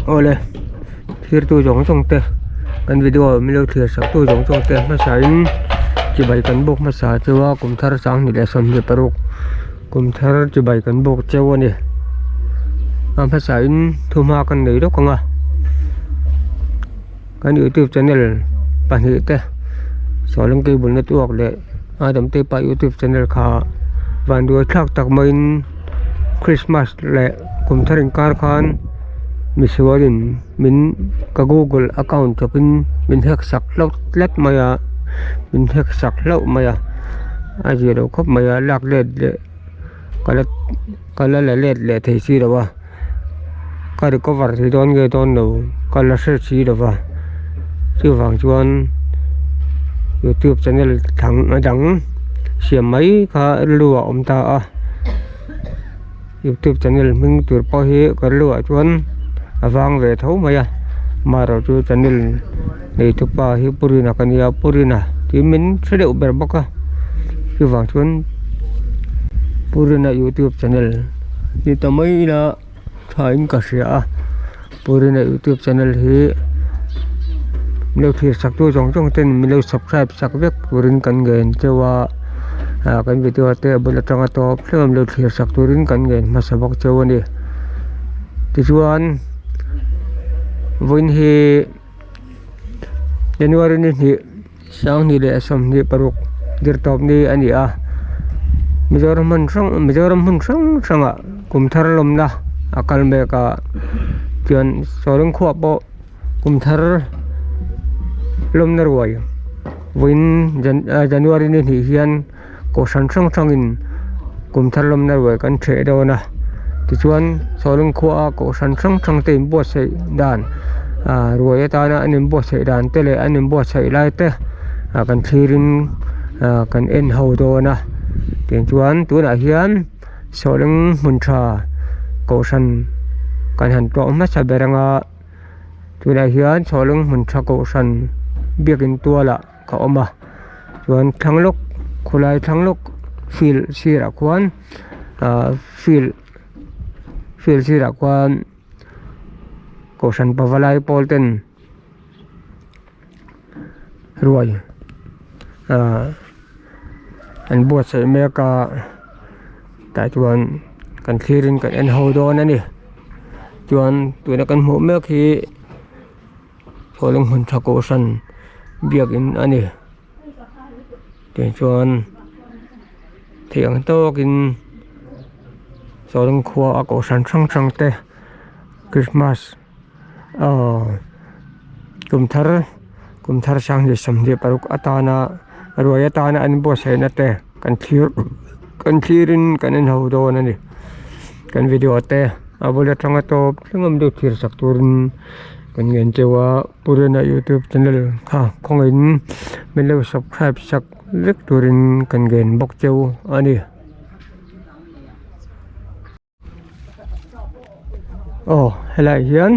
Awle thirtu zawng zawng te kan video min lo thlir sak tu zawng zawng te hmasa in chibai kan bawk hmasa cheu a kum thar sanghnih leh 26 kum thar chibai kan bawk cheu a ni a hmasa in thu hma kan nei lawk ang a kan youtube channel pahnih te sawleng cable network leh Adam te pa youtube channel kha vanduai thlak tak maiin Christmas leh kum thar inkar khan misualin min ka google account chawpin min hack sak hlauh tlat mai a min hack sak hlauh mai a a zia lo khawp mai a lak let leh ka la ka la la let leh thei si lo a ka recover thei dawn nge dawn lo ka la hre si lo va chuvang chuan youtube channel thang a dang siam mai kha rilru ah a awm ta a youtube channel hming tur pawh hi ka rilru ah chuan a vang ve tho mai a amaherawh chu channel nei thupa hi pu Rina ka nia pu Rina tih min hre deuh ber bawk a chuvang chuan pu Rina youtube channel ni ta mai ila tha in ka hria a pu Rina youtube channel hi min lo thlir sak tu zawng zawng ten min lo subscribe sak vek turin kan ngen cheu a ah kan video te a bul atanga tawp thleng a min lo thlir sak turin kan ngen hmasa bawk cheu a ni tichuan vawiin hi. January ni hnih sanghnih leh 26 dirtawp ni a ni a Mizoram hmun hrang Mizoram hmun hrang hrangah kum thar lawmna a kal mek a chuan sawreng khuah pawh kum thar lawmna ruai vawiin January ni hnih hian kohhran hrang hrangin kum thar lawmna ruai kan ṭheh dawn a tichuan sawleng khua a kohhran hrang hrang te inbuatsaih dan ah ruai atana an inbuatsaih dan te leh an inbuatsaih lai te ah kan thlirin ah kan en ho dawn a tichuan tunah hian sawleng hmun tha kohhran kan han tlawh hmasa ber anga tunah hian sawleng hmun tha kohhran biakin tualah. ka awm a chuan thlang lawk khawlai thlang lawk field sirah khuan ahh field field sirah khuan kohhran pavalai pawl ten ruai ahh an buatsaih mek a tah chuan kan thlir in kan en ho dawn a ni chuan tuna kan hmuh mek hi. Sawleng hmun tha kohhran biakin a ni tichuan theih ang tawkin sawleng khua a kohhran hrang hrang te krismas aw kum thar kum thar sanghnih 26 atana ruai atana an buatsaihna te kan thlir kan thlirin kan en ho dawn a ni kan video te a bul atanga tawp thleng awm deuh thlir sak turin. Kan ngen cheu a Purina youtube channel kha khawngaihin min lo subscribe sak vek turin kan ngen bawk cheu a ni. Aw helaiah hian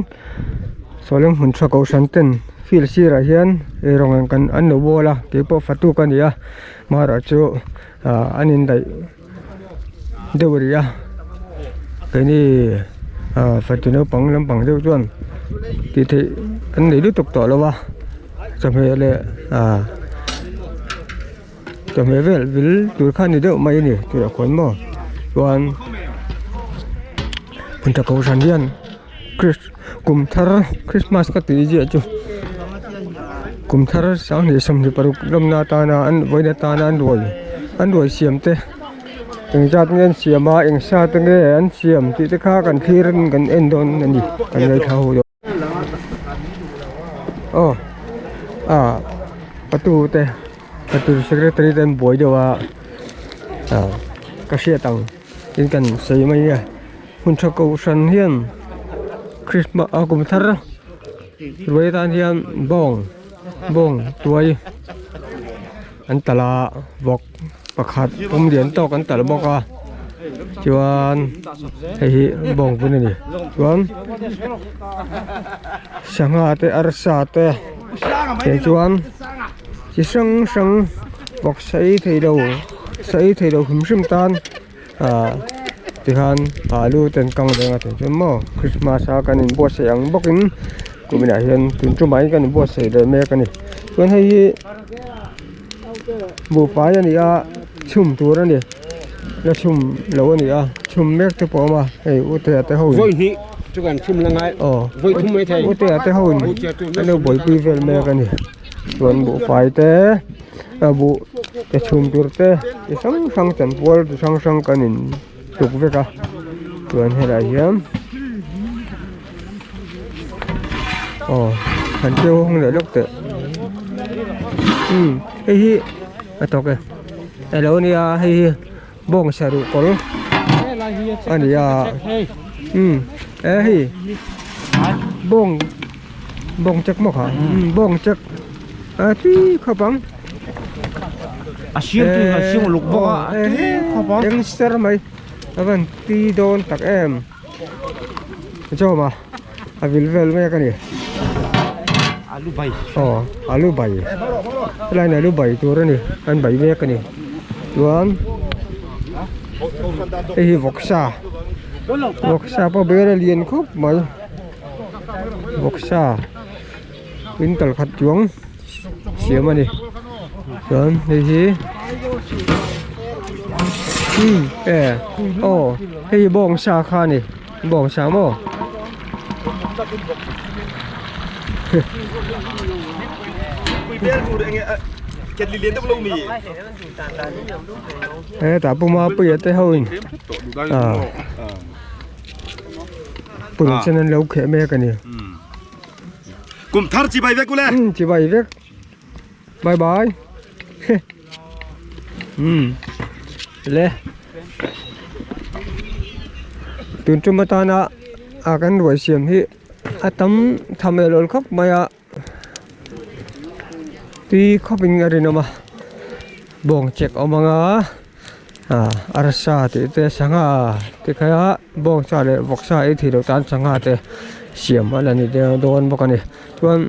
sawleng hmun tha kohhran ten field sirah hian eirawng ang kan an lo bawl a keipawh fatu ka ni a marawh chu ah an indaih deuh rih a keini ah fatu naupang lampang deuh chuan tih theih an nei lutuk tawh lo a chawhmeh leh ah chawhmeh vel vil tur kha a ni deuh mai a ni tunah khuan maw chuan hmun tha kohhran hian chris kum thar christmas ka tih ziah chu kum thar 2026 lawmna atana an vawiin atana an ruai an ruai siam te engzat nge an siam a eng sa te nge an siam tih te kha kan thlir in kan en dawn a ni kan ngaithla ho dawn aw ah patu te patu secretary te an buai deuh a ah ka hriat ang tin kan sawi mai a. Hmun tha kohhran hian Christmas a kum thar ruai atan hian bawng bawng tuai an talh a vawk pakhat pum lian tawk an talh bawk a chuan hei hi bawng vun a ni chuan sangha te arsa te tichuan chi hrang hrang vawk sa ei theilo sa ei theilo hrim hrim tan. Ahh. Tikhan alu te an kang reng a tih chuan maw Christmas a kan inbuatsaih ang bawkin kuminah hian tun tumah hian kan inbuatsaih leh mek a ni. Chuan hei hi buhfai a ni a chhum tur a ni la chhum lo a ni a chhum mek te pawh a awm a hei u tea te ho in Vawi hnih chu kan chhum la ngai aw vawi thum mai thei u tea te ho in an lo buaipui vel mek a ni chuan buhfai te a buh te chhum tur te chi hrang hrang chanpual chi hrang hrang kan in tuk vek a chuan helai hian aw han keu hawng leh lawk teh umm hei hi a tawk e alo nia hei hi bawngsa ruh kawr a ni a umm e hei bawng bawng chek maw kha umm bawng chek a tui khawp ang a siam tu hian a siam uluk bawk a a tui khawp ang eng ser mai a van tui dawn tak em. Zawm a a vil vel mek a ni alu bai aw alu bai helai in alu bai tur a ni an bai mek a ni chuan hei hi vawksa vawksa pawh ber a lian khawp mai vawksa quintal khat chuang siam a ni chuan hei hi umm e aw hei hi bawngsa kha a ni bawngsa maw hetah puma puia te ho in ah pun chen an lo kheh mek a ni. Kum thar chibai vek ule. Um chibai vek. Bye bye. Um le. Tun tum atana a kan ruai siam hi a tam tham el awl khawp mai a tui khawp in a rinawm a bawng chek awm ang a ah arsa tih te sangha te kha bawngsa leh vawksa ei thei loh tan sangha te siam a la ni dawn bawk a ni chuan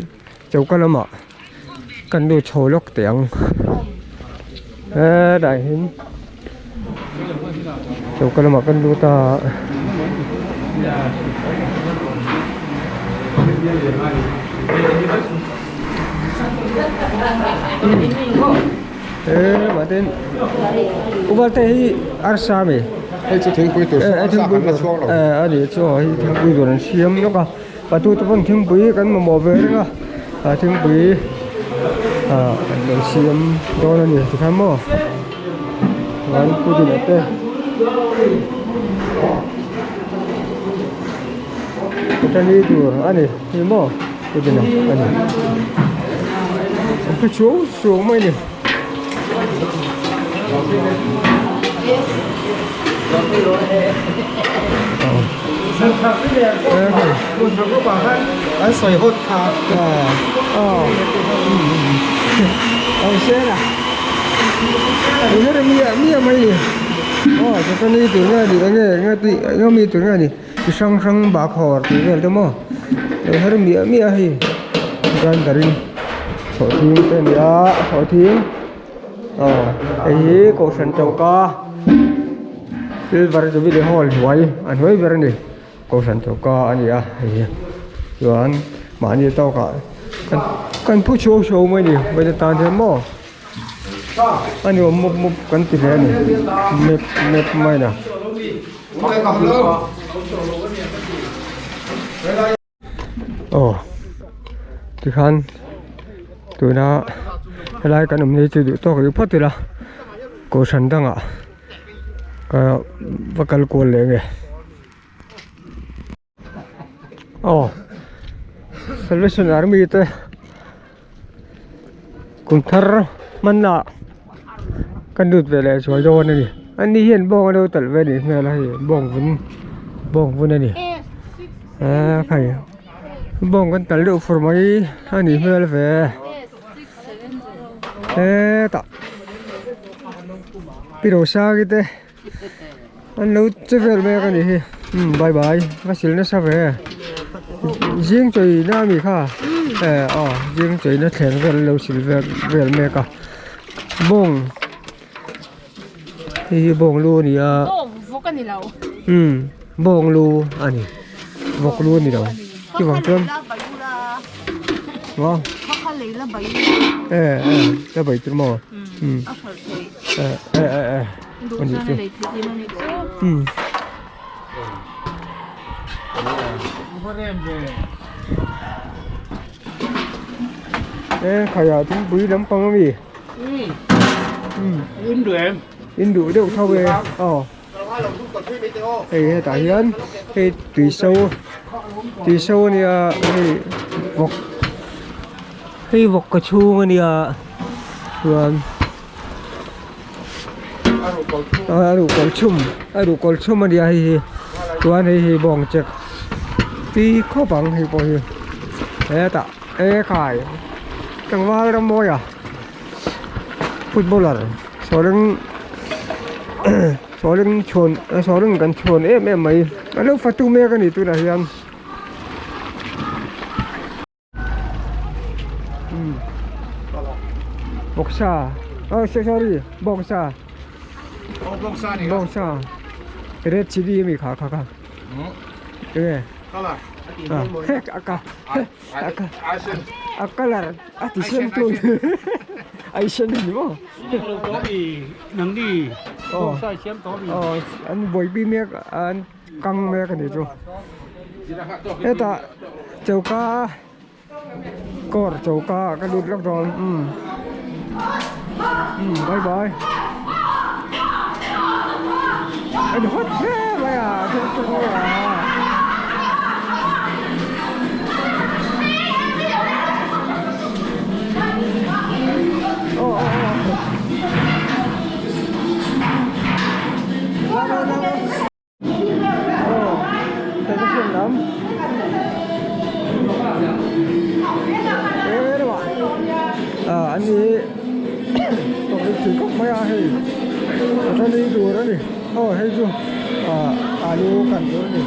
choka lamah kan lut chho lawk teh ang hetlai hian choka lamah kan lut a. Uvalte hi arsa a mi hei chu thingpui tur arsa kan la chhuak lo a ni chu hei thingpui tur an siam lawk a patu te pawn thingpui kan mamawh ve reng a ah thingpui ah an lo siam dawn a ni tikhan maw chuan pudina te patani tur a ni ni maw pudina a ni an phe chhuau chhuau mai a ni. An sawi hawt kha Chi hrang hrang bakhaw tih vel te maw lo her miah miah a hei grinder in sawhthing te a ni a sawhthing aw hei hi kohhran choka silver jubilee hall hnuai a hnuai ber a ni kohhran choka a ni a hei hi chuan mahni tawkah kan phu chhuau chhuau mai a ni vawiin atan hian maw a nuam mup mup kan ti hle a ni map map mai a. Aw tikhan tuna helai kan awm ni chu duh tawk rih phawt ila kohhran dangah ka va kal kual leh nge aw salvation army te Kum thar hmanna kan lut ve leh zual dawn a ni ani hian bawng a lo talh ve a nih hmel a hei bawng vun bawng vun a ni eee khai bawng kan talh deuh fur mai a nih hmel ve hetah pi rosagi te. An lo che vel mek a nih hi umm bye bye va sil nasa ve zing chawi na ami kha eh aw zing chawi na thleng vel an lo sil vel vel mek a bawng hei hi bawng lu a ni a bawng vawk a ni lo Umm bawng lu a ni vawk lu a ni lo chuvang chuan maw e e la bai tur maw umm e e e e a nih chu umm. E khaiah thingpui lampang a mi in duh deuh tho e aw hei hetah hian hei tui so tui so a nia hei vawk hei vawk ka chhung a nia chuan a ruhkawl chhum a ruhkawl chhum a nia hei hi chuan hei hi bawng chek tui khawp ang hei pawh hi hetah ekhai tlangval rammawi a footballer sawreng sawreng chhuan sawreng kan chhuan em em mai a lo fatu mek a ni tunah hian. Bawksa oh sorry bawksa bawksa red chilli ami kha kha kha enge a colour a ti sen tun a i sen ani maw aw an buaipui mek an kang mek ani chu hetah choka kawr choka ah ka lut lawk dawn umm umm bye bye a ni hawt hle mai a thil chu a. An ni tawk thei khawp mai a hei a then ei tur a ni aw hei chu ah alu kan tur a ni.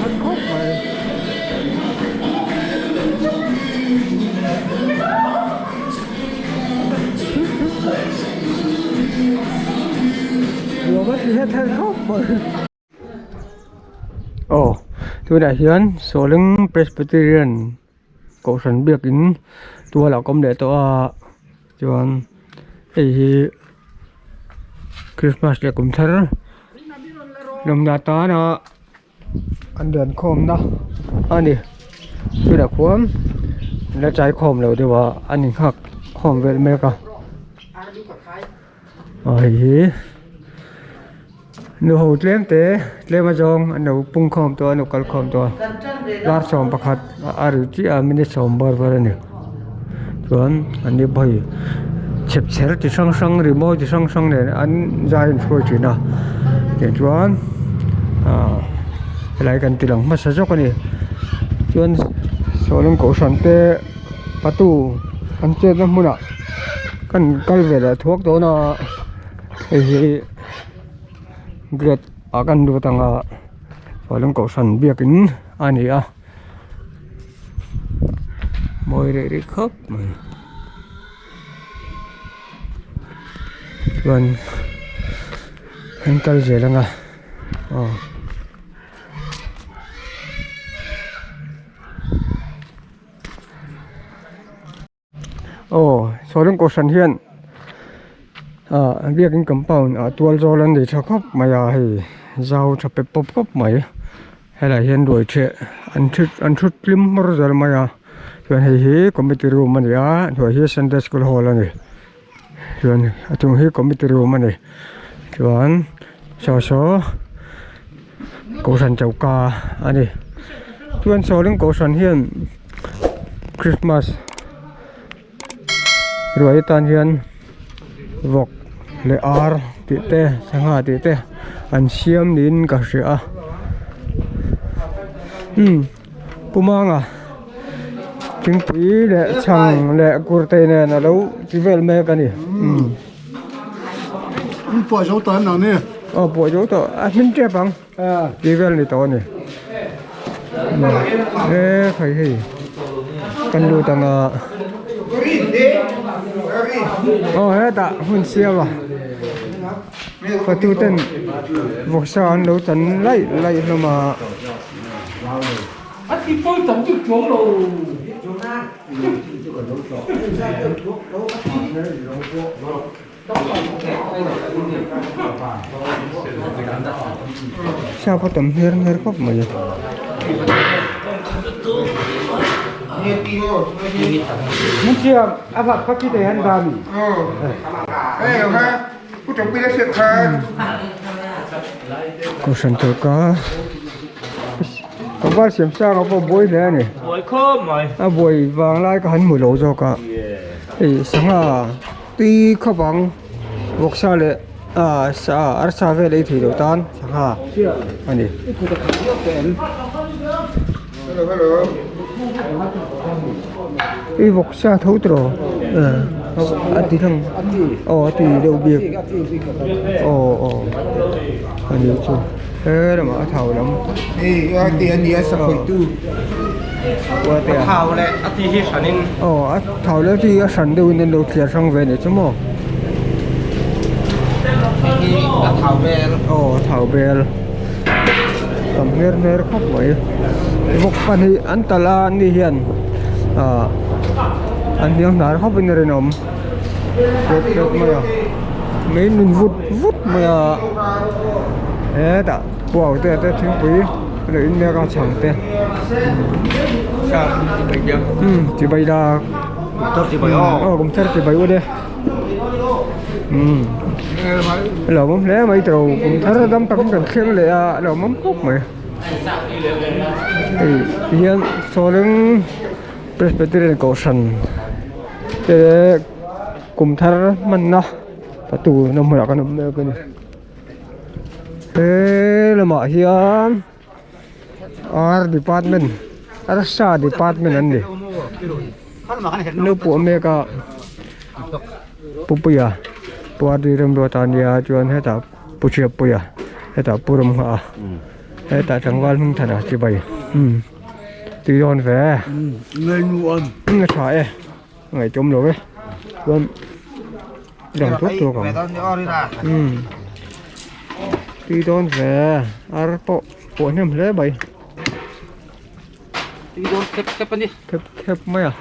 Khat khawp mai. Aw tunah hian Sawleng Presbyterian Kohhran biakin tualah ka awm leh tawh a chuan hei hi Christmas leh kum thar lawmna atana an lian khawmna a ni chutah khuan an la chai khawm lo deuh a an inghak khawm vel mek a aw hei hi nu ho tlem te tlem azawng an lo pung khawm tawh a an lo kal khawm tawh a dar 11 a ri chiah a minute sawm bawr vel a ni chuan an ni pawh hi chhepchher chi hrang hrang rimawi chi hrang hrang nen an zai an hruai thin a tichuan ahh helai kan ti lang hmasa zawk a ni chuan sawleng kohhran te patu an chetna hmunah kan kal ve leh thuak dawn a hei hi gate ah kan lut ang a sawleng kohhran biakin a ni a. Mawi reh reh khawp mai chuan an kal zel ang a aw. Aw sawleng kohhran hian ah biakin compound ah tual zawl an nei tha khawp mai a hei zau tha pep pawp khawp mai helaiah hian ruai ṭheh an ṭhut an ṭhut tlim hmawr zel mai a chuan hei hi committee room a ni a hnuai hi sunday school hall a ni chuan a chung hi committee room a ni chuan saw saw kohhran choka a ni chuan sawleng kohhran hian Christmas ruai atan hian vawk leh ar tih te sangha tih te an siam niin ka hria a umm Pu Manga thingpui leh chhang leh kurtai nen alo ti vel mek a ni umm. Puah zo tawh em lo ni? Aw puah zo tawh a hlim tep ang ti vel ni tawh a ni. E khai hei kan lut ang a. Aw hetah hmun siam a fatu ten vawksa an lo chan laih laih hlawm a. Sap a tam hner hner khawp mai a. Kohhran tawlhka Tlangval siam sang a pawh buai hle a ni. A buai vang lai ka han hmu lo zawk a. Hei sangha. Tui khawp ang vawksa leh ah sa arsa vel ei thei lo tan sangha a ni. I vawksa tho tawh a ti thang aw a ti deuh bik aw aw a ni chu he lamah a thau lam. Thau leh a ti hi hranin. Aw a thau leh a ti hi a hran deuhin an lo thliar hrang ve anih chu maw. Hei hi a thau bel. Aw a thau bel. Tam hmer hmer khawp mai. Vawk pahnih an talh a an ni hian ah an hniang hnar khawpin a rinawm. Rawt rawt mai a. Mei nun vut vut mai a. Hetah puau te te thingpui. Lo in mek a chhang te umm chibai dak aw kum thar chibai u le umm a lo awm hle mai tawh kum thar dam takin kan thleng leh a a lo awm khawp mai hei ti hian sawleng presbyterian kohhran te kum thar hmanna fatu na hmunah kan awm mek a ni. He lamah hian ar department arsa department an ni an lo puah mek a pupuia party remruata a nia chuan hetah pu chhiatpuia hetah pu ramnghaha hetah tlangval hming thana chibai umm tui dawn ve a tha e ngaihtuam lo e chuan. Dang tawk tawk ang. Umm. Tui dawn ve. Ar pawh pawh hnem hle mai. Tui dawn khep khep a ni. Khep khep mai a.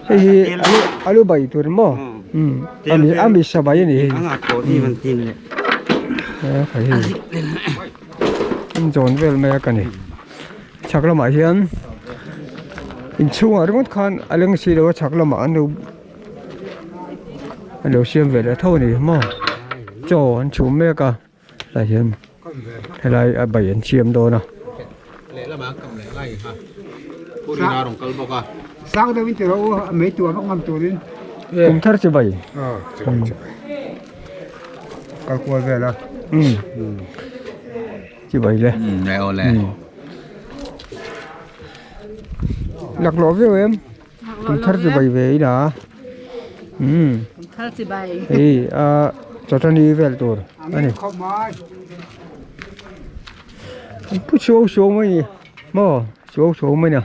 Hei hi alu alu bai tur maw? Umm. Ami ami sa bai a ni hei. He hei. An zawn vel mai a ka ni. Chhak lamah hian inchhungah ringawt khan a leng si lo a chhak lamah an lo an lo siam ve leh tho a ni maw chaw an chhum mek a tah hian helai a bai an siam dawn a. Kum thar chi bai. Chi bai le. Laklawh viau em? Kum thar chi bai ve ila. Kum thar chi bai. Hei a chawtani vel tur a ni. Pu suau suau mai ni. Maw suau suau mai na.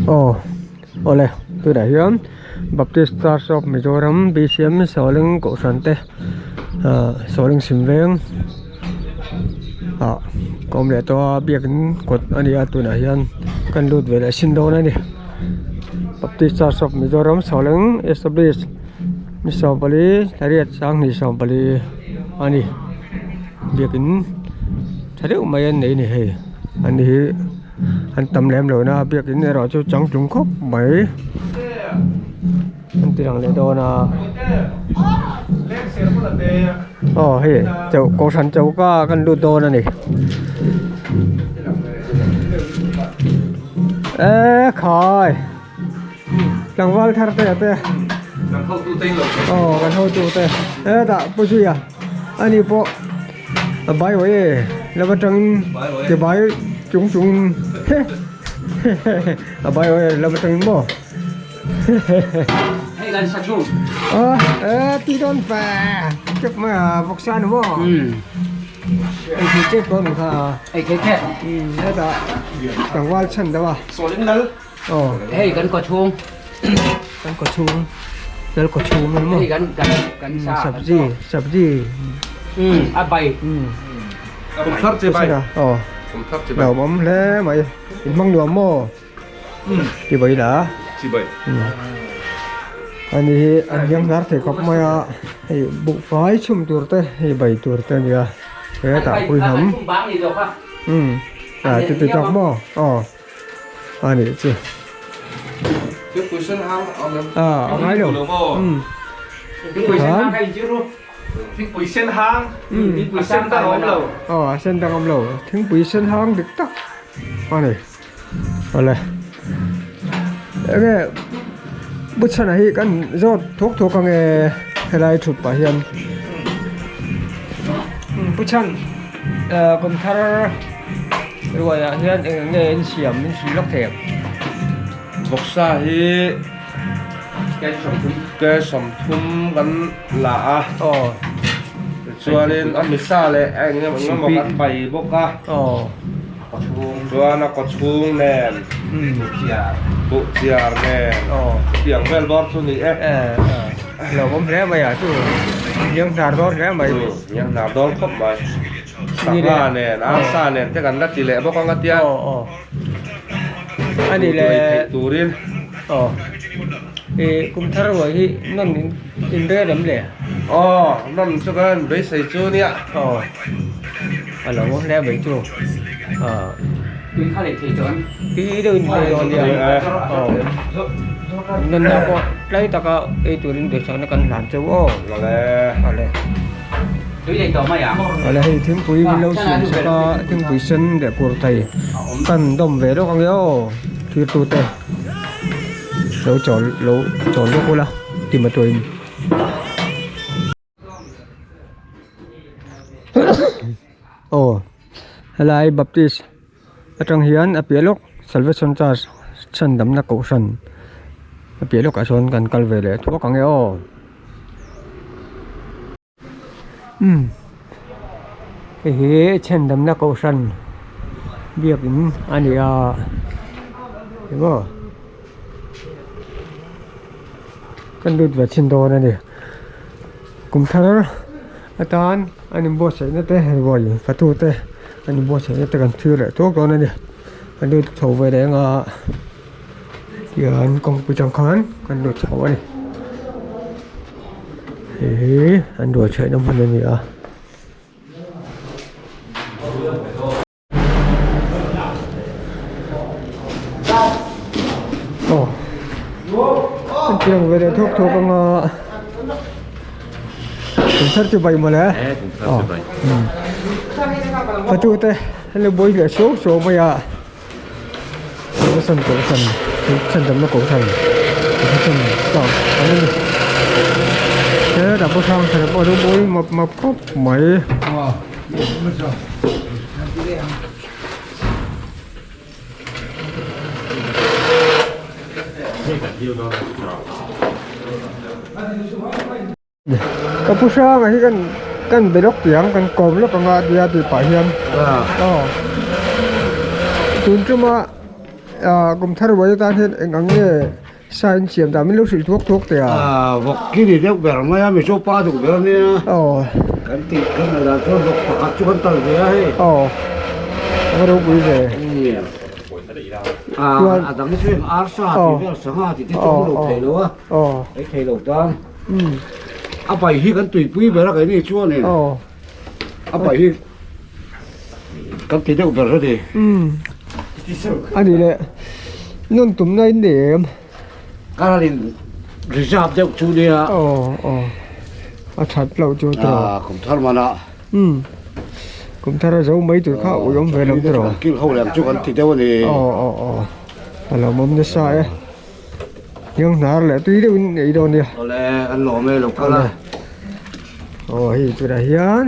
Aw awle tunah hian Baptist Church of Mizoram BCM Sawleng kohhran te ah Sawleng sim veng ah ka awm leh tawh a biakin kawt a ni a tunah hian kan lut ve leh sin dawn a ni Baptist Church of Mizoram Sawleng establish ni 14 thla riat 2014 a ni biakin tha deuh mai an nei a ni hei an ni hi. An tam lem lo na biakin erawh chu changtlung khawp mai an ti lang leh dawn a aw hei chauh kohhran choka kan lut dawn a ni e khai tlangval thar te a te aw kan hotu te hetah pu zuia ani pawh. A bai awih e lam atangin ke bai chung chungin a bai awih e lam atangin maw a e ti dawn fe. kek mai a vawksa a ni maw? Ei thei tep dawn ang kha a. Ei thei tep. Hetah tlangval chhan deuh a. Sawlin lal. Aw. Hei kan kaw chhung. Kan kaw chhung. Lal kaw chhung a ni maw? Hei kan kan kan sa. Sabji sabji. A bai. Kum thar che bai. Aw. Kum thar che bai. Lawmawm hle mai. In hmang nuam maw? Chi bai la. Chi bai. Ani hi an hiang hnar thei khawp mai a. Hei buhfai chhum tur te hei bai tur te a ni a. Hetah pui hnam. A ti ti tawk maw? Aw. A nih chu. Thingpui sen hang a awm em? A a ngai lo. Thingpui sen hang kha in chir ru. Thingpui sen hang. A sen dang a awm lo. Aw a sen dang a awm lo. Thingpui sen hang dik tak a ni. Awle. Enge Buchhana hi kan zawt thawk thawk ange helai thut pah hian. Buchhan kum thar ruaiah hian eng nge in siam in hrilh lawk thei ang? Vawksa hi ke 30 kan la a. Aw. Tichuanin a misa leh a eng emaw kan pai bawk a. Aw. Chuan a kawchhung nen buhchiar nen chutiang vel bawr chu ni e. Lo awm hle mai a chu hniang hnar dawn hle mai. Hniang hnar dawn khawp mai. Sangha nen arsa nen te kan la ti leh bawk ang a tia. A ni le. Theih turin. Aw. I kum thar ruai hi nawn in rel em le? Aw nawn chu kan beisei chu nia. Aw. A lo awm hle mai chu. Aw. Tui kha leh thei chuan. Tui deuh in thei dawn nia. Aw. Nawn na pawh tlai taka ei turin duhsakna kan hlan cheu aw. Awle. Awle. Tui leh tawh mai ang. Awle hei thingpui min lo siam sak a thingpui sen leh kur thei kan dawm ve lawk ang e aw thlir tute. Lo chawl lo chawl lawk ula ti ma tuain. Aw helai baptist atang hian a piah lawk salvation church chhandamna kohhran a piah lawkah sawn kan kal ve leh thuak ang e aw. Umm hei hi chhendamna kohhran biakin a ni a emaw kan lut ve chhin dawn a ni kum thar atan an inbuatsaihna te ruai fatu te an inbuatsaihna te kan thlir leh tawk dawn a ni kan lut chho ve leh anga. Tihian kawngpui tang khan kan lut chho a ni hei hi an ruai chhaihna hmun a ni a. Aw hetiang ve leh thawk thawk anga kum thar chu bai mawle aw fatute an lo buai leh suau suau mai a. Kohhran kohhran chhandamna kohhran kohhran chauh an ni hetah pawh hrang thar pawh a lo mawi map map khawp mai. Ka pu hranga hi kan kan be lawk tih ang kan kawm lawk anga tia tih pah hian aw tun tuma ah kum thar ruai atan hian eng ang nge sa in siam dan min lo hrilh thuak thuak teh a. Ah vawk khi ni deuh ber mai a mizo pa duh ber ania aw kan tih kan ngaih dan chuan vawk pakhat chu kan tal ve a hei aw a va ropui ve. Ah a dang chu eng arsa tih vel sangha tih te chu an lo thei lo a ei thei lo tan. A pai hi kan tuipui ber a keini chuanin a pai hi kan ti deuh ber a ni. A ni leh nawn tumna in nei em? Ka ral in reserve deuh chu nia. Aw aw a that loh chu tiraw. Kum thar manah. Kum thar a zo mai tur kha ui awm ve lo tiraw. Kil ho lem chu kan ti deuh a ni. Aw aw aw a lo awm nasa e. Hniang hnar leh tui deuh in ei dawn nia. Awle kan lawm e lo kal a. Aw hei tunah hian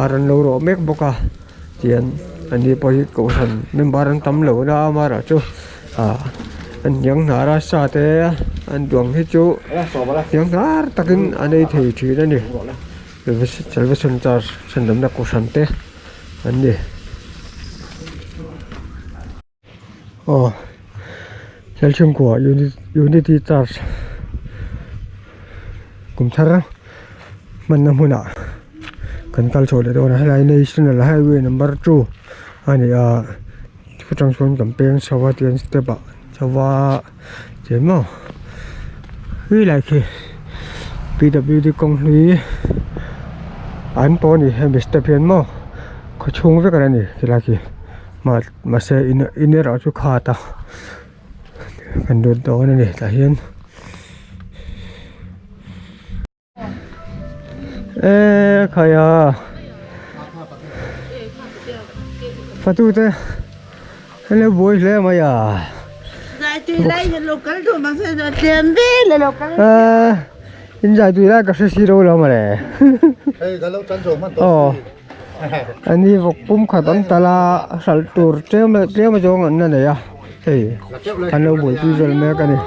ar an lo rawh mek bawk a tian an ni pawh hi kohhran member an tam lo na amaherawh chu ah an hniang hnar a sa te an duang hi chu hniang hnar takin an ei thei thin a ni. Salvation Church chhandamna kohhran te an ni. Aw Lalchhungkua Unity Church kum thar hmanna hmunah kan kal chho leh dawn a helai National Highway number 2 a ni a chutang chuan kan peng chho a tihian step ah chho a che maw helai khi P W D kawng hlui an pawh a ni hemi step hian maw khaw chhung vek a ni helai khi. Mahse in erawh chu khat a kan lut dawn a ni tah hian eee khai a fatute an lo buai hle mai a eee in zai tui lai ka hre si lo lo mawle aw. An hi vawk pum khat an tal a hralh tur tlem tlem a zawng an la nei a hei an lo buaipui vel mek a ni.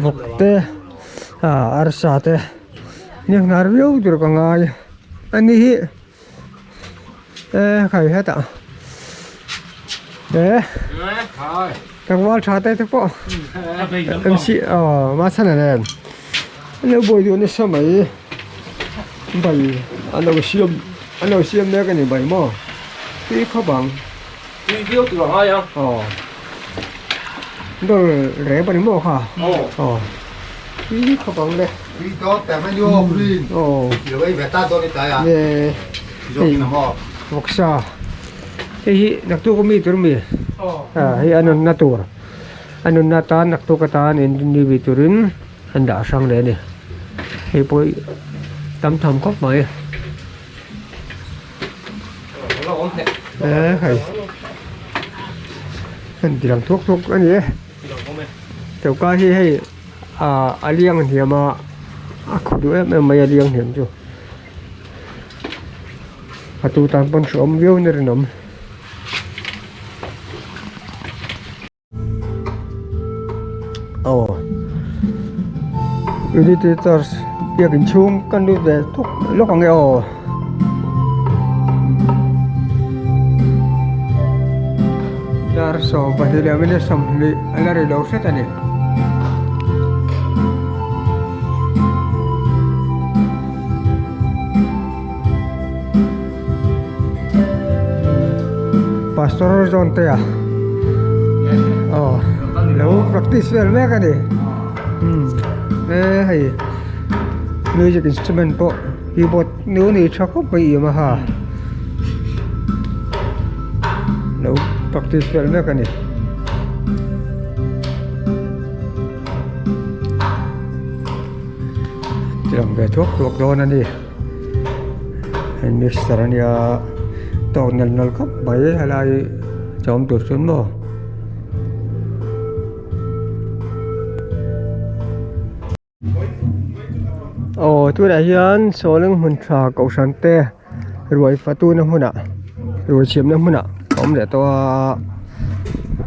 Vawk te ah arsa te hniak hnar viau tur ka ngai a ni hi e khai hetah e tlangval tha te te pawh M C aw Machhana nen an lo buai duh nasa mai bai an lo siam an lo siam mek a ni bai maw tui khawp ang tui viau tur a ngai a aw dawr rep a ni maw kha aw tui khawp ang le aw nge hei vawksa hei hi naktuk ami tur ami ah hei a nunna tur a nunna atan naktuk atan in ni turin an dah hrang leh a ni hei pawh hi tam tham khawp mai. E hei heng ti lang thuak thuak a ni e choka hi hei ah a liang hniam a a khaw duh em em mai a liang hniam chu a tu tan pawn hrehawm viau in a rinawm. Aw Unity Church biakin chhung kan lut ve thawk lawk ang e aw. Dar 12 leh minute 20 a la ri lo hret a ni. Pastor zawn te a aw lo practice vel mek a ni e hei music instrument pawh keyboard nu nei tha khawp mai yamaha lo practice vel mek a ni. Tiang ve thuak thuak dawn a ni. Hei mixer a nia tawk nal nal khawp mai helai chawm tur chuan maw. Aw tunah hian sawleng hmun tha kohhran te ruai fatuna hmunah ruai chhiamna hmunah a awm leh tawh a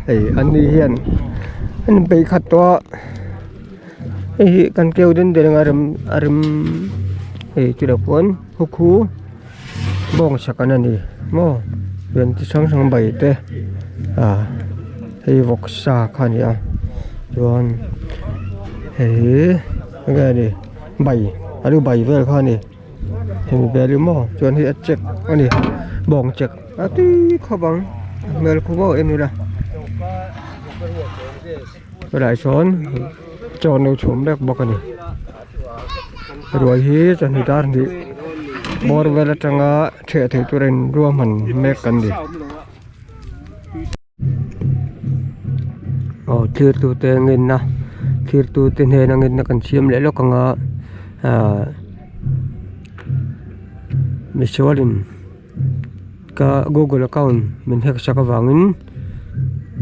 hei an ni hian an inpeih khat tawh a. Hei hi kan keu den den anga rem a rem hei chutah khuan khukhu bawng sak an ani maw rian chi hrang hrang bai te ah hei vawksa kha a ni a chuan hei enge a ni bai alu bai vel kha a ni hemi vel hi maw chuan hei a check a ni bawng check a tui khawp ang a hmel khu maw en ila. Helai sawn chaw an lo chhum mek bawk a ni ruai hi chawhnu dar hnih bawr vel atanga ṭheh theih tur a in ruahman mek kan ni aw thlir tute ngenna thlir tute hnena ngenna kan siam leh lawk ang a ahh misualin. Ka google account min hack sak avangin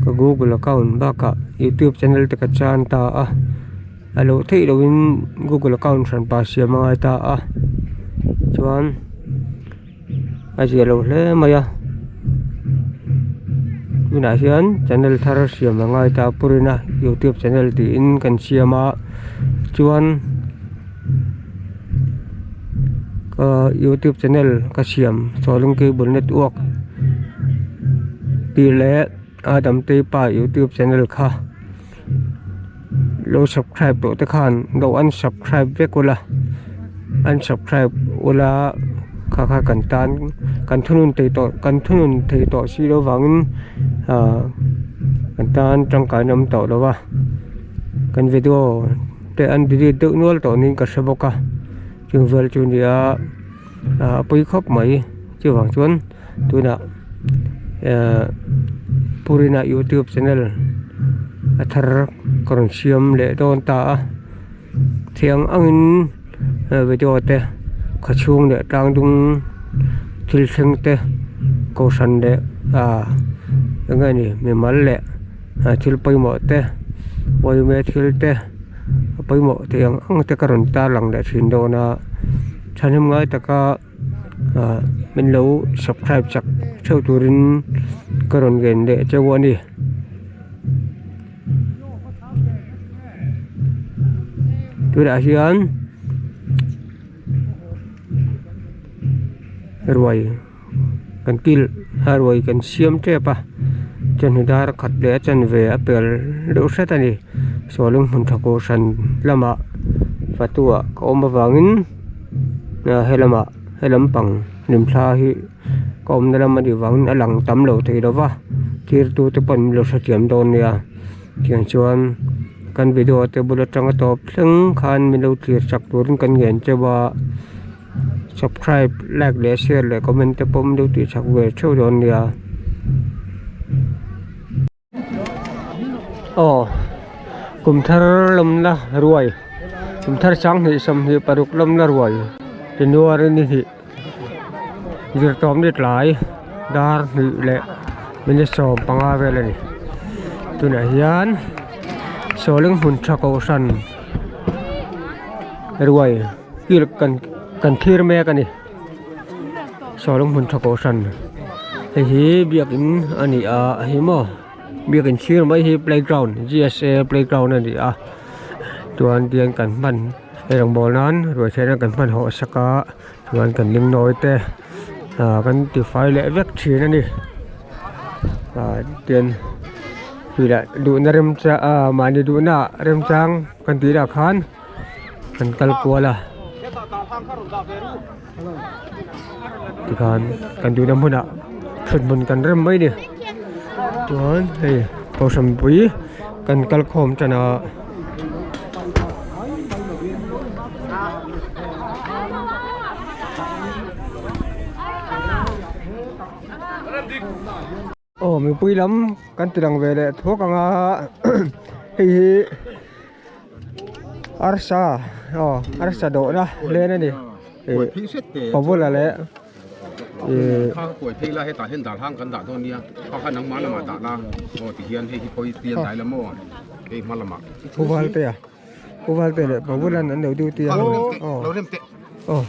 ka google account bakah youtube channel te ka chan ta a a loh theih lohin google account hran pa siam a ngai ta a chuan a zia lo hle mai a. Tunah hian channel thar siam a ngai ta purina youtube channel tiin kan siam a chuan ka youtube channel ka siam sawlung cable network tih leh a damtei pa youtube channel kha lo subscribe tawh te khan lo unsubscribe vek ula unsubscribe ula kha kha kan tan kan thunun thei tawh kan thunun thei tawh si loh vangin ah kan tan tangkaina awm tawh lo va kan video te an delete deuh nual tawh niin ka hre bawk a chung vel chu a ni a ah a pawi khawp mai chuvang chuan tunah ehh purina youtube channel a thar ka rawn siam leh dawn ta a thiang angin video te khawchhung leh tlang dung thil thleng te kohhran leh ah eng nge ni mimal leh thil pawimawh te pawimawh thil te a pawimawh thei ang ang te ka rawn tarlang leh thin dawn a thahnem ngai taka ah min lo subscribe chak theuh turin ka rawn ngen leh cheu a ni. Tunah hian ruai kan kil a ruai kan siam tep a chawhnu dar khat leh a chanve a pel deuh hret a ni sawlung hmun tha kohhran lamah fatu ah ka awm avangin he lamah he lampang hlimthla hi ka awmna lam a nih vangin a lang tam lo thei lo va thirtu te pawh an lo hrethiam dawn nia tiang chuan kan video te bul atanga tawp thleng khan min lo thlir chak turin kan ngen cheu a subscribe like leh share leh comment te pawh min lo tih chak ve theuh dawn nia. Aw kum thar lawmna ruai kum thar sanghnih 26 lawmna ruai January ni hnih zirtawm ni tlai dar hnih leh minute 15 vel a ni tunah hian sawleng hmun tha kohhran ruai kil kan kan thlir mek a ni. Sawlung hmun tha kohhran hei hi biakin a ni a hei maw biakin chhir mai hi playground G_S_A playground a ni a chuan tiang kan hman eirawngbawl nan ruai thehna kan hman hawh sak a chuan kan ning nawi te ah kan tifai leh vek thin a ni ah tian tih duhna remchang ah mahni duhna remchang kan tih lah khan. Kan kal kual a tikhan kan duhna hmunah thut hmun kan rem mai a ni chuan hei kohhran pui kan kal khawm tan a. Aw mipui lam kan ti lang ve leh thuak ang a hei hi arsa aw arsa dawhna len a ni ih pavula leh ih puvalte a puvalte leh pavulan an lo duty a aw aw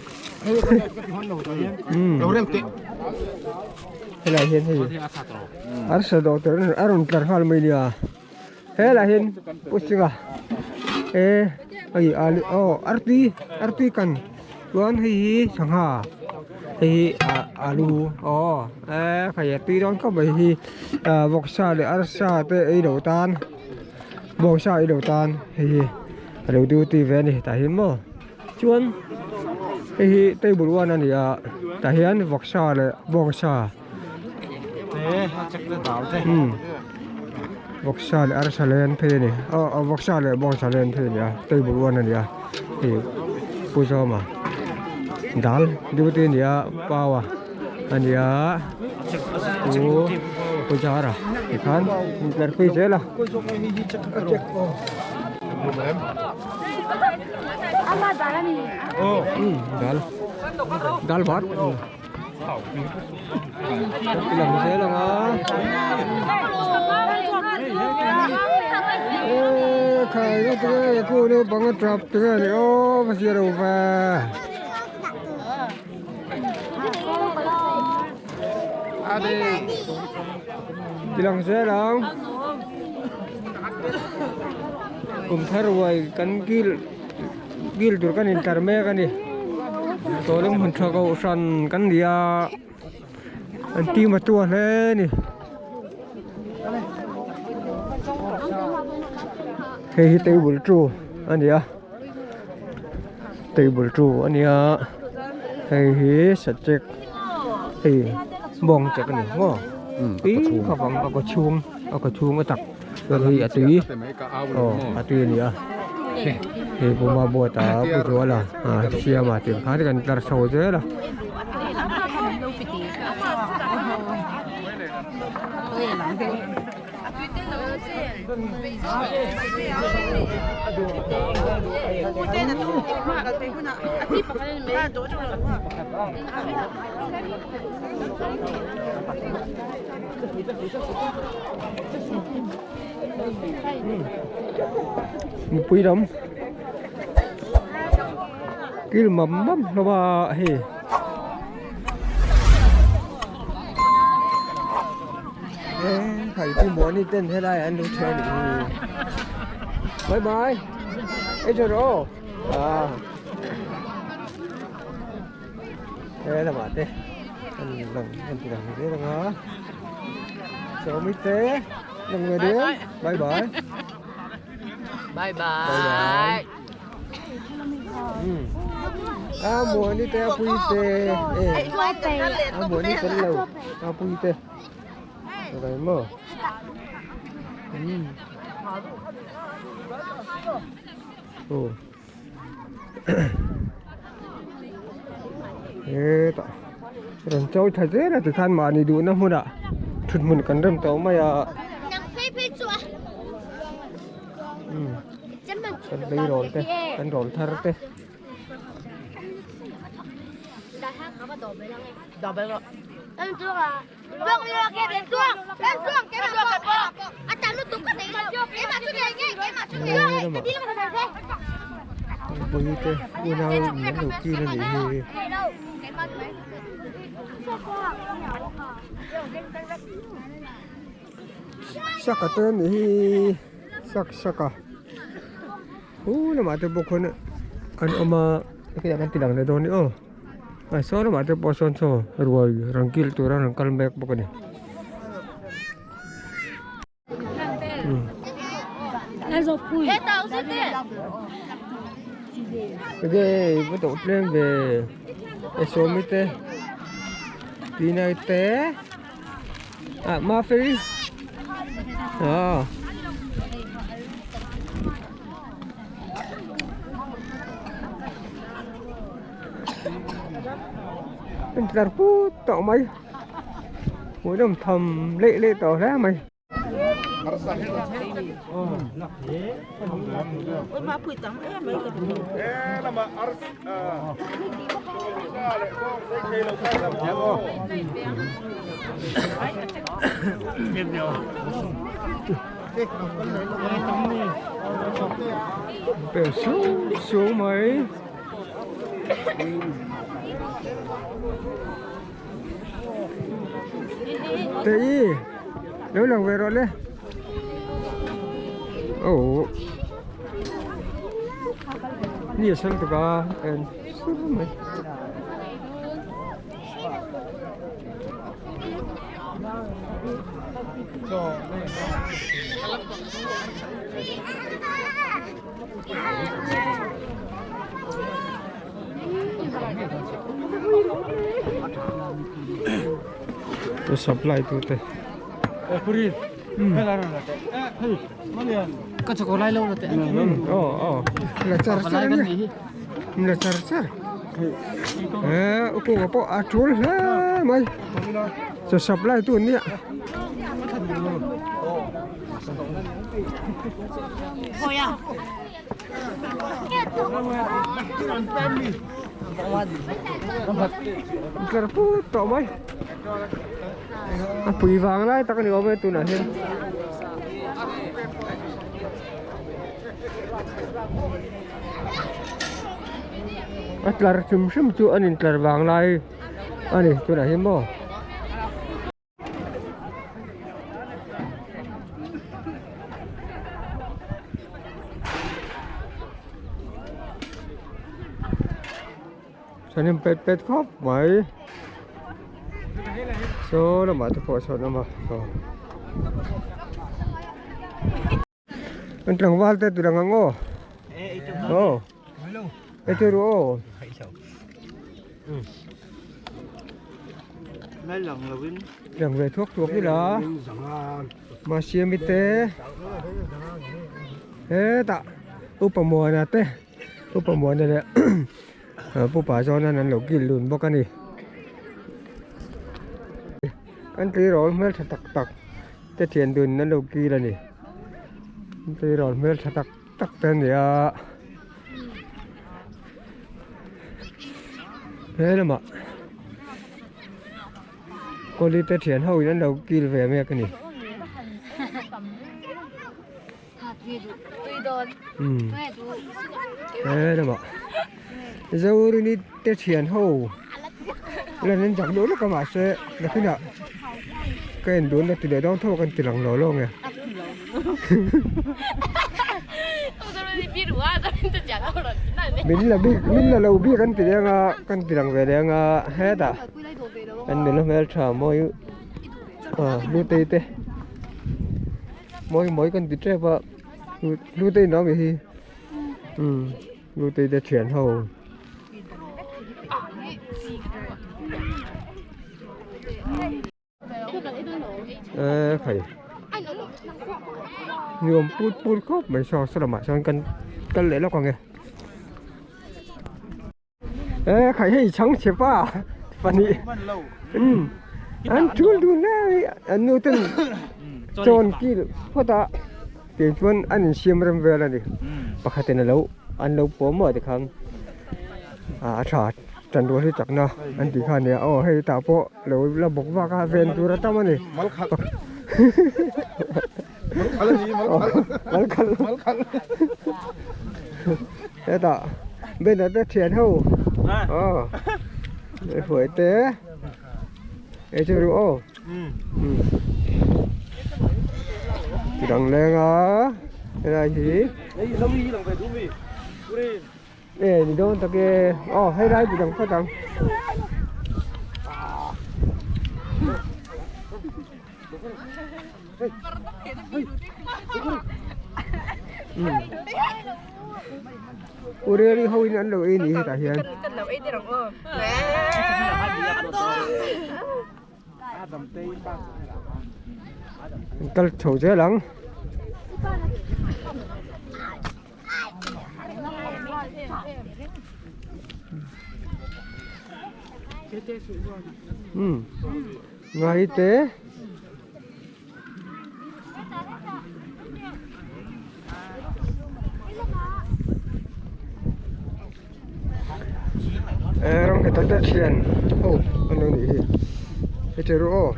helai hian hei arsa dawh tur a rawn tlar nghal mai nia helai hian puisinga e hei alu aw artui artui kan chuan hei hi sangha hei hi ah alu aw e hei a tui dawn khawp mai hi ah vawksa leh arsa te ei loh tan bawngsa ei loh tan hei hi a lo duty ve a ni tah hian maw. Chuan hei hi table one a ni a tah hian vawksa leh bawngsa umm vawksa leh arsa leh an phei a ni aw aw vawksa leh bawngsa leh an phei a ni a table one a ni a hei pu zawma dal duty a ni a pau a a ni a pu pu zara tikhan intlar phei zel a. Dal dal bhat lang zel ang a e khai na te khu nu bang a trap te nge ni aw va zia lo ve. Tilang zel ang kum thar ruai kan kil kil tur kan intlar mek a ni tawleng hmun tha kohhran kan ni a an team a tua hle a ni hei hi table two a ni a table two a nia hei hi sachek hei bawng chek a ni maw tui khawp ang a kaw chhung a kaw chhung a tak chuan hei a tui aw a tui a ni a hei puma boat a pu zuala a siama tih ang khan kan tlar chho zel a. Mipui lam kil mam mam hlawm a hei. Thai pu muani ten helai an lo then a ni bye bye ei tha rawh aw he lamah te an lang an ti lang zel ang a sawmi te lang ve deuh bye bye bye bye A muani te a pui te e a muani tel lo a pui te kai maw aw hetah rawn chawi tha zel a tikhan mahni duhna hmunah thuthmun kan rem tawh mai a. Kan lei rawl te kan rawl thar te. Pui te unau in an lo kil a nih hi. Saka te a nih hi sak saka hu lamah te pawh khawn an awm a hetiang kan ti lang leh dawn a ni aw a saw lamah te pawh sawn saw ruai rawn kil tura rawn kal mek bawk a ni. Enge va dawh tlem ve e sawmi te tinai te. À, ma phi. Ờ. Anh ta phút tọ mày. Mũi đồng thầm lệ lệ tỏ ra mày. Bèo xuống xuống mấy. Tí Nếu lần về rồi đấy. Ồ. Ni a sal tuk a en sur mai. Supply tu te. Ka chakawr lai lo la teh. Aw aw la char char a ni la char char eh ukunga pawh a tul hle mai chaw supply tu an nia. Tlar put tawh mai a pui vang lai tak a ni awm e tunah hian. A tlar hrim hrim chu an intlar vang lai a ni tunah hian maw. Thahnem pet pet khawp mai saw lamah te pawh sawn awm a aw an tlangval te tur ang ang aw aw ei tur aw lang ve thuak thuak ila mahsiami te hetah upa muana te upa muana leh pupa zawn an lo kil dun bawk a ni an tleirawl hmeltha tak tak te thian dun an lo kil a ni an tleirawl hmeltha tak tak te a ni a he lamah kawli te thian ho in an lo kil ve mek a ni. He lamah Zorini te thian ho lan an chak duh lawk a mahse nakinah ka en dun la ti leh dawn tho a kan ti lang lo lo nge. Min la bik min la lo bik an ti leng a kan ti lang ve leng a hetah an nula hmeltha mawi ah hlutei te. Mawi mawi kan ti tep a hlutei in awm hi umm hlutei te thian ho e khai nuam put put khawp mai saw saw lamah sawn kan kal leh lawk ang e e khai hei chhang chhe pa pahnih umm an thul dun hle an nu ten chawn kil phawt a tiang chuan an insiam rem vel a ni pakhat in alo an lo pawm maw tikhan ah a tha tan rual hi chakna an tih kha a nia aw hei tah pawh lo la bawk vak a ven tur a tam a ni hetah banner te thian ho aw hruai te ei chu ru aw dang leng a helai hi e ni dawn tak e aw helai ti dang phawt ang. Ureli ho in an lo ei ni hetah hian. An kal chho zel ang. Ngai te. E rawng heta te thian ho an lo nih hi heti ru aw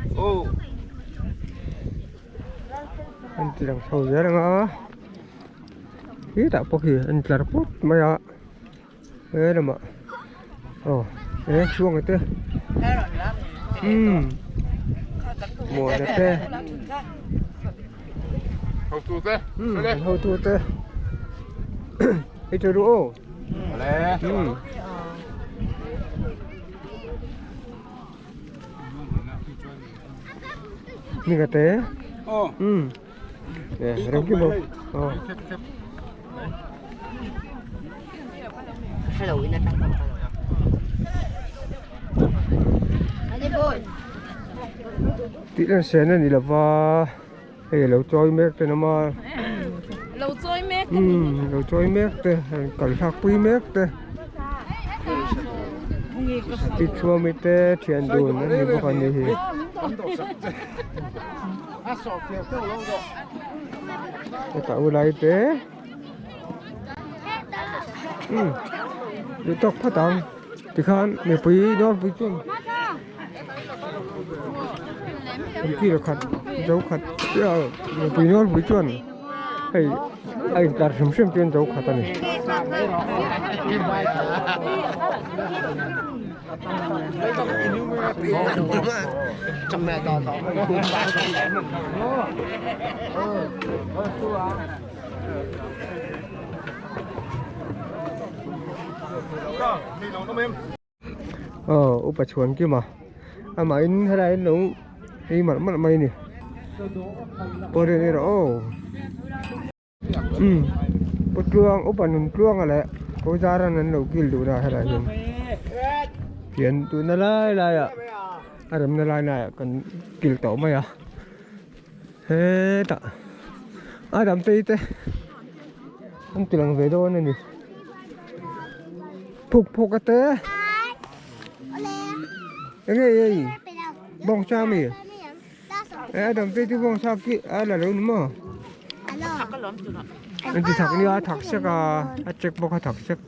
an ti lang chho zel ang a hetah pawh khi an tlar put mai a he lamah aw he chhuang te umm muana te umm hotu te hei ru aw umm. Ni ka te umm reng kim aw. Tih lan sen a ni lo va hei lo chawi mek te an awm a umm lo chawi mek te kal thlak pui mek te tichhuami te thian dun an ni bawk a ni hi. Hetah u lai te umm duh tawk phawt ang tikhan mipui nawlpui chuan an kil khat zo khat chiah a mipui nawlpui chuan hei a intlar hrim hrim chuan zo khat a ni. Upa Chhuankima amahin helai an lo ei malh malh mai a ni pawh rian erawh aw umm Pu Tluang Upa Nun Tluanga leh Ko Zaran an lo kil dun a helai hian pian tuna lai lai ah a remna lai lai ah kan kil tawh mai a hetah a dam tei te an ti lang ve dawn a ni phuk phuk a te enge ei bawngsa ami e a dam tei chu bawngsa khi a la lo ni maw an ti thak nia a thak sek a a check bawk a thak sek.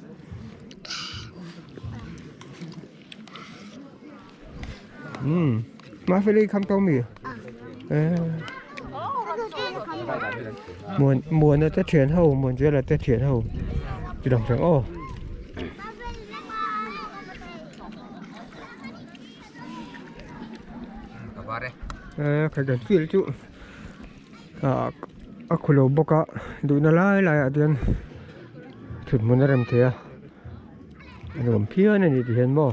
Umm mafeli kham tawh mi muan muana te thian ho muan zela te thian ho ti dang reng aw. E khai kan field chu ah a khulo bawk a duhna lai lai ah hian thut hmun a rem thei a a nuam phian a ni ti hian maw.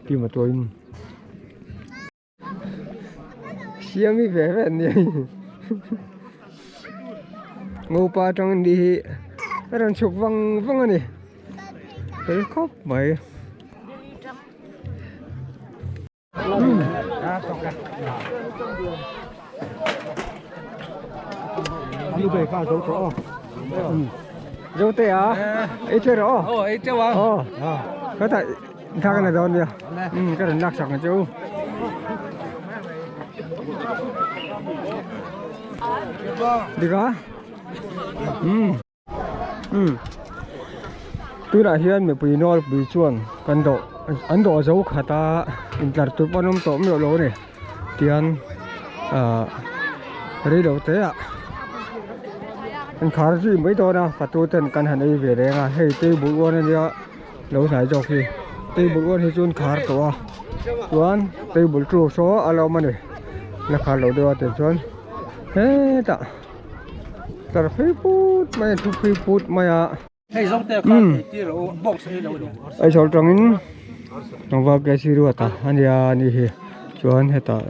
Team a tuahin siami ve ve an nia ngopa atang an nih hi a rawn chhuk vang vang a ni fel khawp mai. Zo te a ei che rawh aw ei che wa ka ta tha ka na dawn nia um ka rawn lak sak ang che u dik a um. Umm tunah hian mipui nawlpui chuan kan dawh an dawh zo khat a intlar tur pawh an awm tawh miah lo a ni tian ahh reilo te ah an khar zui mai dawn a fatu ten kan han ei ve reng a hei table uan ania lo hnai zawk hi table uan hi chu an khar tawh a chuan table two saw a la awm a ni la khar loh deuh a tih chuan hetah. Tlar phei put mai a thu phei put mai a. Aizawl tangin tlangval ke si ruat a ania ani hi chuan hetah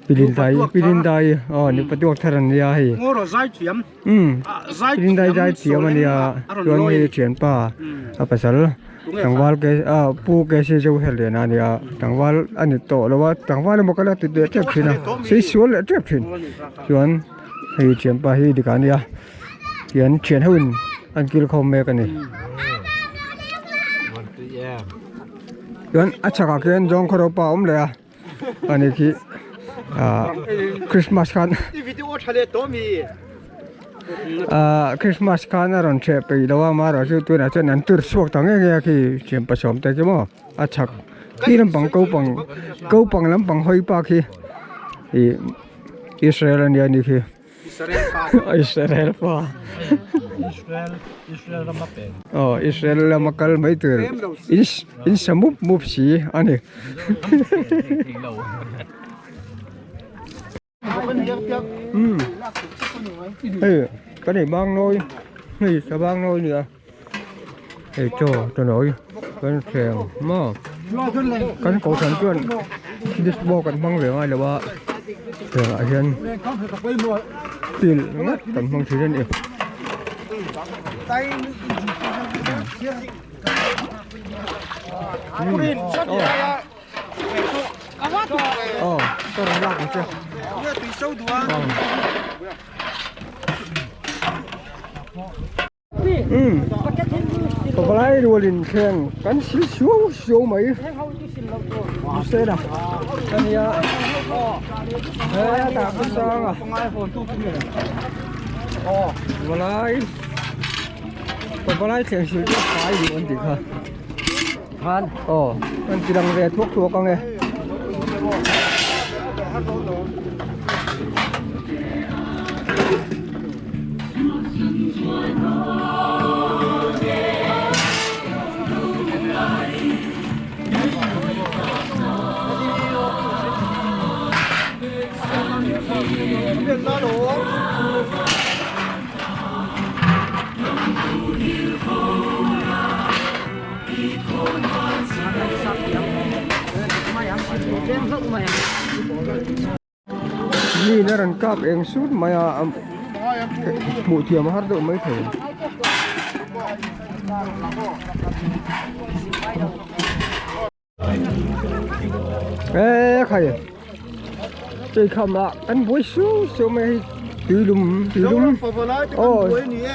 pilindai pilindai aw ni patuak thar an nia hei pilindai zai thiam ania chuan hei thianpa a pasal tlangval ke a pu ke si zo her lian a nia tlangval ani tawh lo a tlangval emaw ka la ti leh tep thin a sei sual leh tep thin chuan hei thianpa hi dik a nia tian thian ho in an kil khawm mek a ni chuan a chhakah khian zawng khaw pa a awm leh a ani khi ah christmas khan ah christmas khan a rawn chheh peih lo a amaherawh chu tunah chuan an tur chhuak ta ngei ngei a khi thian pasawm te khi maw a chhak khi lampang ko pang ko pang lampang hawi pa khi ih Israel a nia ni khi. Israel pa. Israel Israel rama pen. Oh Israel lama kal mai tur. In in sa mup mup si ani. Hmm. Hei cái này bang nôi. Hei sa bang nôi nữa. Hei cho cho nổi. Kan theng ma. Kan ko than chuan disbo kan hmang ve ngai lo a. Thengah hian steel ngawt kan hmang thin a ni. Aw ka rawn lak ang che. Umm pavalai rualin thleng kan sil suau suau mai Hussein-a a nia hetah pu Sanga pavalai pavalai thleng sil chu a fai duh an tih kha aw an ti lang ve thuak thuak ang e. Niin a rawn kap eng sut mai a hmuh thiam a har deuh mai thei. Ê khai Chơi khăm ạ Anh buổi xuống xuống mày Tùy lùm tùy lùm Ồ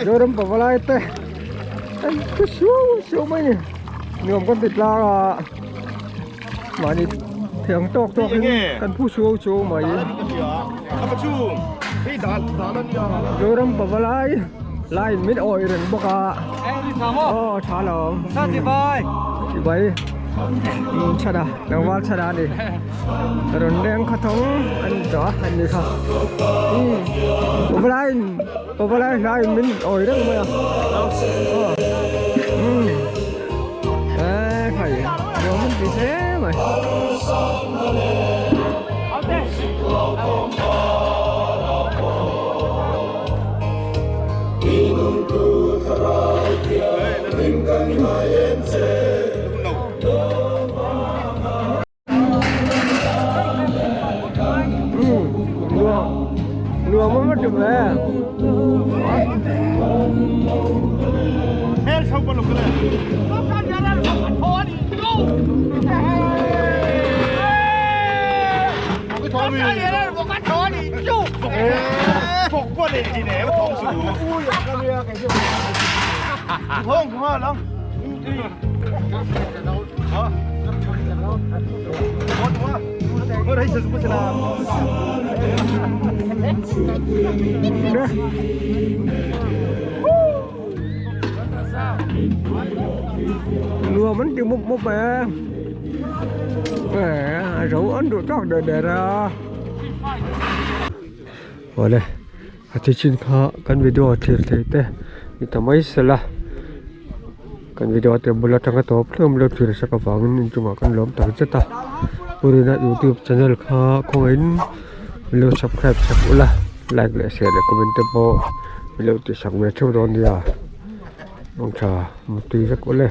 Zoram pavalai te Anh cứ xuống xuống mày nè Nuam con thịt la à Mahni thiang tawk tawk in kan phu suau chu mai. Zoram pavalai line min awih reng bawk a. Aw tha lo. Chibai. Chhana tlangval chhana a ni. Rawn leng kha thawng an ni tawh a an ni kha. Pavalai pavalai line min awih reng mai a. Aw. Ê khai nuam an ti hle mai. Nuam nuam a ti ve. Nuam an ti mup mup e e ro an duh tawk der der a awle a thi chin kha kan video thlir thei te ni ta mai sela kan video te bul atanga tawp hlawm lo thlir sak avangin inchungah kan lawm tak zet a purina youtube channel kha khawngaihin min lo subscribe sak ula like leh share leh comment te pawh min lo tih sak ve theuh dawn nia. Mangtha mutui vek ule.